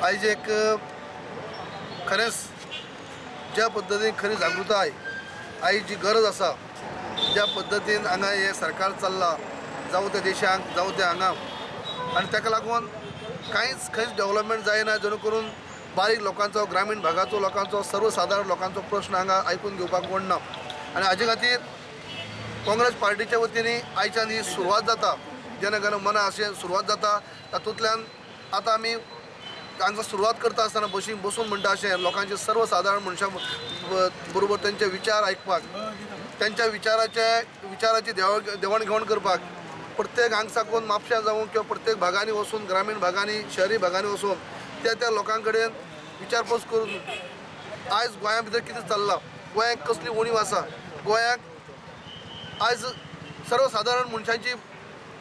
आयज एक खरेंच ज्या पद्दतीन खरी जागृताय आयज जी गरज आसा, ज्या पद्दतीन हांगा हें सरकार चल्लां, जावं त्या देशांक जावं त्या हांगा, आनी ताका लागून कांयच खंयच डेव्हलपमेंट जायना, जेणे करून बारीक लोकांचो, ग्रामीण भागाचो लोकांचो, सर्वसादारण लोकांचो प्रश्न हांगा आयकून घेवपाक कोण ना. आनी हाजे खातीर काँग्रेस पार्टीच्या वतीन आयच्यान ही सुरवात जाता, जनगण मन अशें सुरवात जाता. तातूंतल्यान आतां आमी हांगा सुरवात करता आसतना बशीन बसून म्हणटा अशें लोकांचे सर्वसादारण मनशां बरोबर तेंचे विचार आयकपाक, तेंच्या विचाराची देवाण घेवाण करपाक, प्रत्येक हांगा साकून म्हापश्यां जावं किंवा प्रत्येक भागांनी वचून, ग्रामीण भागांनी, शहरी भागांनी वचून त्या त्या लोकां कडेन विचारपूस करून आयज गोंया भितर कितें चल्लां, गोंयाक कसली उणीव आसा, गोंयाक आयज सर्वसादारण मनशांची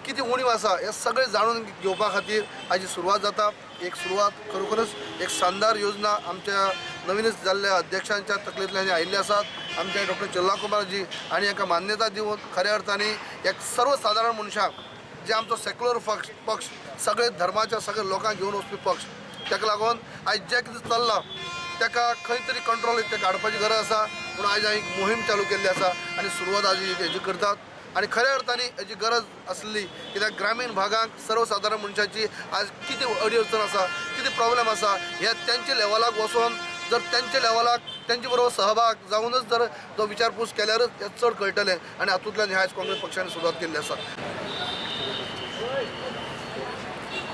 कितें उणीव आसा, हें सगळें जाणून घेवपा खातीर आयची सुरवात जाता. एक सुरवात खरोखरच एक शानदार योजना आमच्या नवीनच जाल्ल्या अध्यक्षांच्या तकलेंतल्यान आयिल्ली आसात. आमच्या डॉक्टर चल्ला कुमारजी आनी हांकां मान्यता दिवन खऱ्या अर्थान एक सर्वसादारण मनशांक, जे आमचो सेक्युलर पक्ष, सगळे धर्माच्या सगळे लोकांक घेवन वचपी पक्ष, ताका लागून आयज जें कितें चल्लां ताका खंय तरी कंट्रोल ताका हाडपाची गरज आसा. म्हणून आयज हांवें एक मोहीम चालू केल्ली आसा आनी सुरवात आज हेजी करतात. आनी खऱ्या अर्थान हेजी गरज आसली, कित्याक ग्रामीण भागांक सर्वसादारण मनशाची आज कितें अडचण आसा, कितें प्रॉब्लेम आसा, हे तेंच्या लेवलाक वचोन जर तेंच्या लेवलाक तेंचे बरोबर सहभाग जावनच जर तो विचारपूस केल्यारच हें चड कळटलें. आनी हातूंतल्यान ह्या आयज काँग्रेस पक्षान सुरवात केल्ली आसा.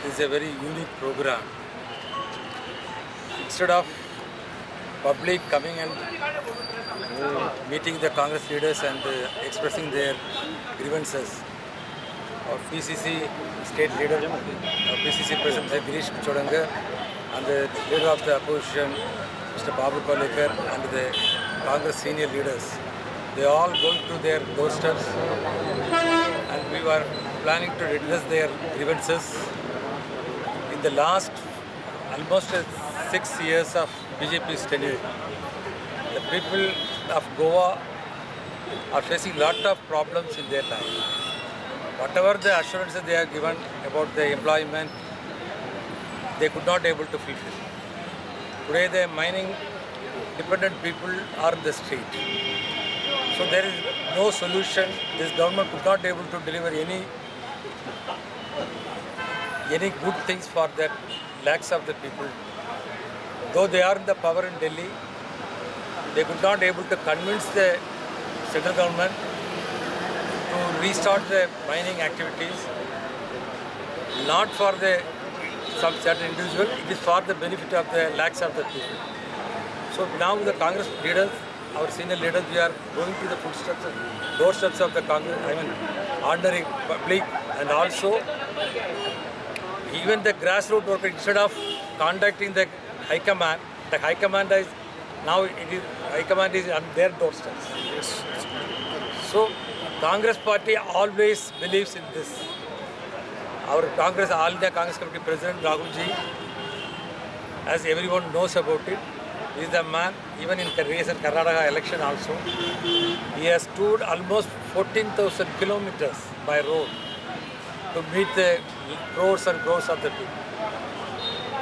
It's a very unique program. Instead of public coming and meeting the Congress leaders and expressing their grievances, our PCC state leader, our PCC President Mr. Girish Chodankar, and the leader of the opposition Mr. Babu Palekar, and the Congress senior leaders, they all going to their doorsteps, and we were planning to redress their grievances. In the last almost 6 years of BJP's tenure, the people of Goa are facing lot of problems in their life. Whatever the assurances they have given about the employment, they could not able to fulfill. Today the mining dependent people are in the street. So there is no solution. This government could not able to deliver any good things for the lakhs of the people. Though they are in the power in Delhi, they could not able to convince the central government to restart the mining activities, not for the some certain individual, it is for the benefit of the lakhs of the people. So now the Congress leaders, our senior leaders, we are going to the footsteps, doorsteps of the Congress, I mean ordinary public, and also even the grassroots worker, instead of contacting the High Command, the High Command is now it is High Command is on their doorsteps. Yes. So Congress party always believes in this. Our Congress, All India Congress Committee President Rahul Ji, as everyone knows about it, is the man, even in recent Karnataka election also, he has toured almost 14,000 kilometers by road to meet the crores and crores of the people.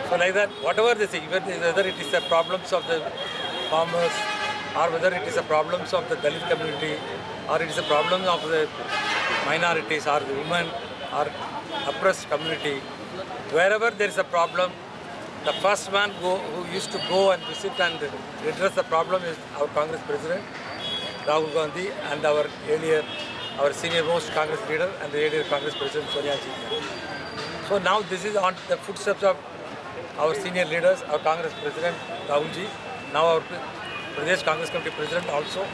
So like that, whatever they say, even whether it is the problems of the farmers, or whether it is the problems of the Dalit community, or it is the problem of the minorities, or the women, or oppressed community, wherever there is a problem, the first man who used to go and visit and redress the problem is our Congress President, Rahul Gandhi, and our earlier, our senior most Congress leader and the earlier Congress President Sonia Ji. So now this is on the footsteps of our senior leaders, our Congress President Rahul Ji, now our Pradesh Congress Committee President also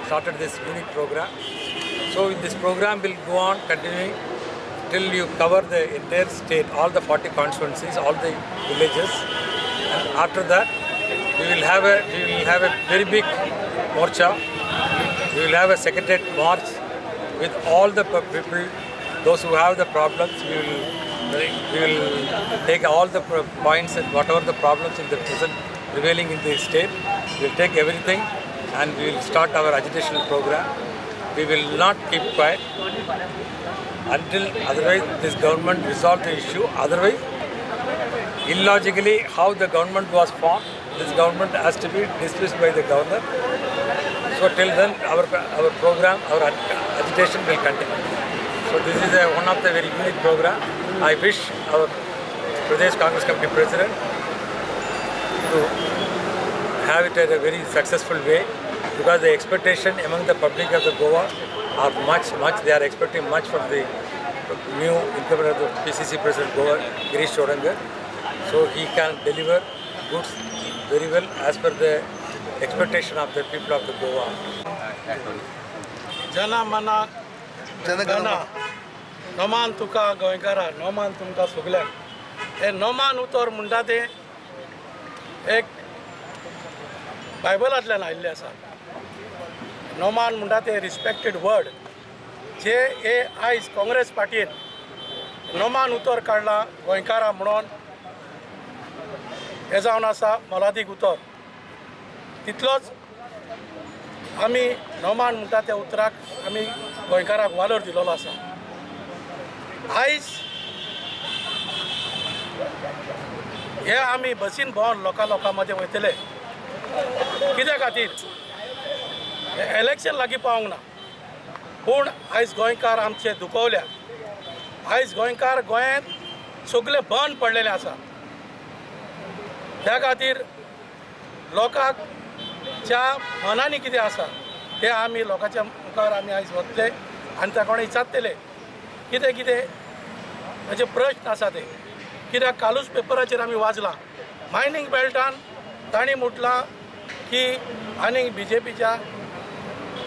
started this unique program. So this program will go on continuing till you cover the entire state, all the 40 constituencies, all the villages. And after that, we will have a very big morcha. We will have a secretariat march with all the people, those who have the problems. We will take all the points and whatever the problems in the present prevailing in the state. We will take everything and we will start our agitational program. We will not keep quiet until otherwise this government resolve the issue. Otherwise, Illogically, how the government was formed, this government has to be dismissed by the governor. So till then, our program, our agitation will continue. So this is one of the very unique program. I wish our Pradesh Congress Committee President to have it in a very successful way, because the expectation among the public of the Goa are much, they are expecting much from the new incumbent of the PCC President Goa, Girish Chodankar. So he can deliver goods very well as per the expectation of the people of the Goa. Jana Mana Gana Noman तुका गोंयकारा, नोमान तुमकां सगल्यांक. हें नोमान उतर म्हणटा तें एक बायबलांतल्यान आयिल्लें आसा. नोमान म्हणटा तें रिस्पेक्टेड वर्ड, जे हे आयज काँग्रेस पार्टीन नोमान उतर काडलां गोंयकारा म्हणून, हें जावन आसा मोलादीक उतर. तितलोच आमी नोमान म्हणटा त्या उतराक आमी गोंयकाराक वालोर दिलेलो आसा. आयज हे आमी बसीन भोंवन लोकां लोकां मदें वयतले कित्या खातीर? इलेक्शन लागीं पावूंक ना, पूण आयज गोंयकार आमचे दुखवल्या. आयज गोंयकार गोंयांत सगळे बंद पडलेले आसा. त्या खातीर लोकांक ज्या मनांनी कितें आसा तें आमी लोकांच्या मुखार आमी आयज वतले आनी त्या कोणा विचारतले कितें कितें ताजे प्रश्न आसा ते. कित्याक कालूच पेपराचेर आमी वाचलां, मायनींग बेल्टान तांणी म्हटलां की आनीक बी जे पीच्या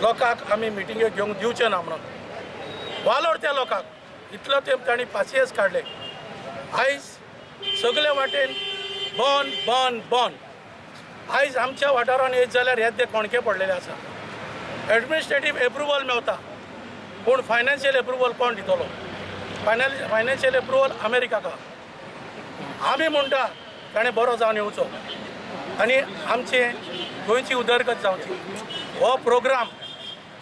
लोकांक आमी मिटिंग्यो घेवंक दिवचे ना म्हणून. वालोर त्या लोकांक, इतलो तेंप तांणी पासियेंस काडले. आयज सगळे वाटेन बंद बंद बंद. आयज आमच्या वाठारान येत जाल्यार हे ते कोणके पडलेले आसा. एडमिनिस्ट्रेटीव एप्रुवल मेवता, पूण फायनान्शियल एप्रुवल कोण दितलो? फायनान्शियल एप्रुवल अमेरिकाक. आमी म्हणटा ताणें बरो जावन येवचो आनी आमचे गोंयची उदरगत जावची. हो प्रोग्राम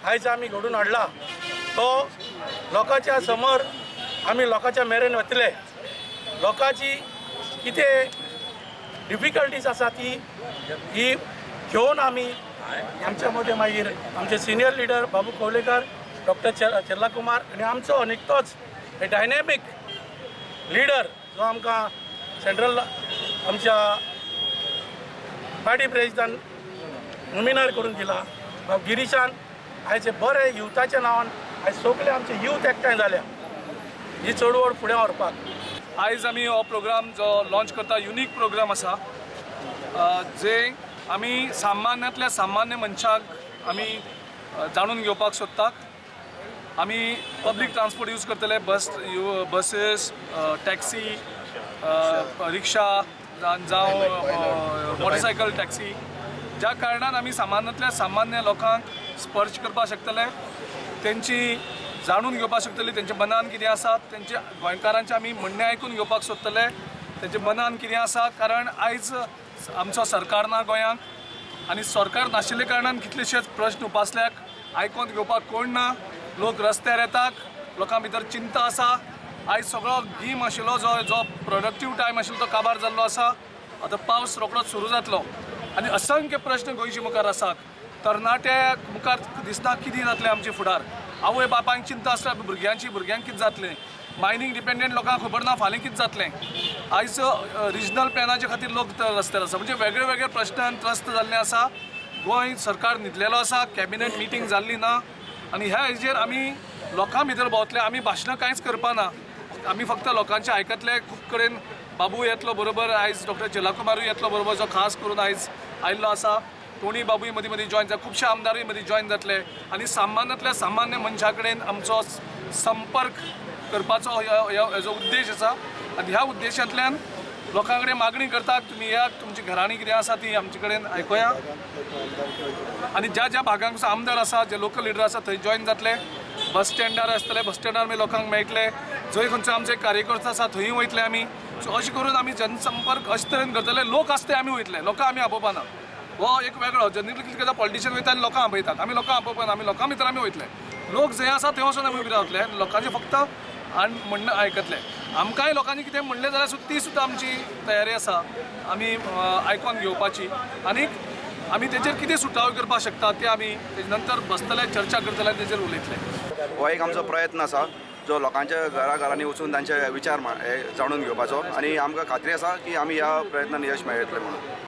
आयज आमी घडून हाडला तो लोकांच्या समोर आमी लोकांच्या मेरेन वतले. लोकांची कितें डिफिकल्टीज आसा ती ही घेवन आमी आमच्या मदें मागीर आमचे senior leader Babu Kavlekar, doctor Chella Kumar आनी आमचो निकतोच डायनेमीक लिडर जो आमकां सेंट्रल आमच्या पार्टी प्रेसिडेंटान नॉमिनेट करून दिला बाब गिरीशान, आयज बरें युथाच्या नांवान आयज सगळे आमचे यूथ एकठांय जाल्या ही चळवळ फुडें व्हरपाक. आयज आमी हो प्रोग्राम जो लॉन्च करता, युनीक प्रोग्राम आसा, जे आमी सामान्यांतल्या सामान्य मनशाक आमी जाणून घेवपाक सोदतात. आमी पब्लीक ट्रान्सपोर्ट यूज करतले, बसीस, टॅक्सी, रिक्षा जावं मोटरसायकल टॅक्सी, ज्या कारणान आमी सामान्यांतल्या सामान्य लोकांक स्पर्श करपाक शकतले, तेंची जाणून घेवपाक शकतली, तेंच्या मनान कितें आसा, तेंचे गोंयकारांचें आमी म्हणणें आयकून घेवपाक सोदतले, तेंच्या मनान कितें आसा. कारण आयज आमचो सरकार ना गोंयांक आनी सरकार नाशिल्ल्या कारणान कितलेशेच प्रश्न उपासल्याक आयकून घेवपाक कोण ना. लोक रस्त्यार येतात, लोकां भितर चिंता आसा. आयज सगळो गीम आशिल्लो जो जो प्रोडक्टीव टायम आशिल्लो तो काबार जाल्लो आसा. आतां पावस रोखडोच सुरू जातलो आनी असंख्य प्रश्न गोंयचे मुखार आसात. तरणाटे मुखार दिसना कितें जातलें आमचे फुडार. आवय बापायक चिंता आसता भुरग्यांची, भुरग्यांक कितें जातलें. मायनींग डिपेंडंट लोकांक खबर ना फाल्यां कितें जातलें. आयज रिजनल प्लॅनाचे खातीर लोक रस्त्यार आसा. म्हणजे वेगळे वेगळे प्रश्नान त्रस्त जाल्ले आसा. गोंय सरकार न्हिदलेलो आसा, कॅबिनेट मिटींग जाल्ली ना आनी ह्या हेजेर आमी लोकां भितर भोंवतले. आमी भाशणां कांयच करपाना, आमी फक्त लोकांचें आयकतले. खूब कडेन बाबू येतलो बरोबर, आयज डॉक्टर चेल्ला कुमारूय येतलो बरोबर, जो खास करून आयज आयिल्लो आसा. टोनी बाबूय मदीं मदीं जॉयन जाता, खुबशे आमदारूय मदीं जॉयन जातले आनी सामान्यांतल्या सामान्य मनशा कडेन आमचो संपर्क करपाचो हेजो उद्देश आसा. आनी ह्या उद्देशांतल्यान लोकां कडेन मागणी करतात, तुमी येयात, तुमची घरांनी कितें आसा ती आमचे कडेन आयकुया आनी ज्या ज्या भागांक आमदार आसा, जे लोकल लिडर आसा थंय जॉयन जातले. बस स्टँडार आसतले, बस स्टँडार आमी लोकांक मेळटले. जंय खंयचो आमचे कार्यकर्ता आसा थंय वयतले आमी. सो अशें करून आमी जनसंपर्क अशे तरेन करतले. लोक आसता ते आमी वयतले, लोकां आमी आपोवपाना. हो एक वेगळो जनरली कितें करता, पॉलिटिशियन वयता आनी लोकांक आपयतात. आमी लोकांक आपोवपाना, आमी लोकां भितर आमी वयतले. लोक जंय आसा थंय वचून आमी उबी रावतले. लोकांचे फक्त आनी म्हणणें आयकतले. आमकांय लोकांनी कितें म्हणलें जाल्यार सुद्दां ती सुद्दां आमची तयारी आसा आमी आयकोन घेवपाची आनी आमी तेजेर कितें सुटावे करपाक शकता ते आमी तेजे नंतर बसतले, चर्चा करतले आनी तेजेर उलयतले. हो एक आमचो प्रयत्न आसा जो लोकांच्या घराघरांनी वचून तांचे विचार जाणून घेवपाचो आनी आमकां खात्री आसा की आमी ह्या प्रयत्नान यश मेळयतले म्हणून.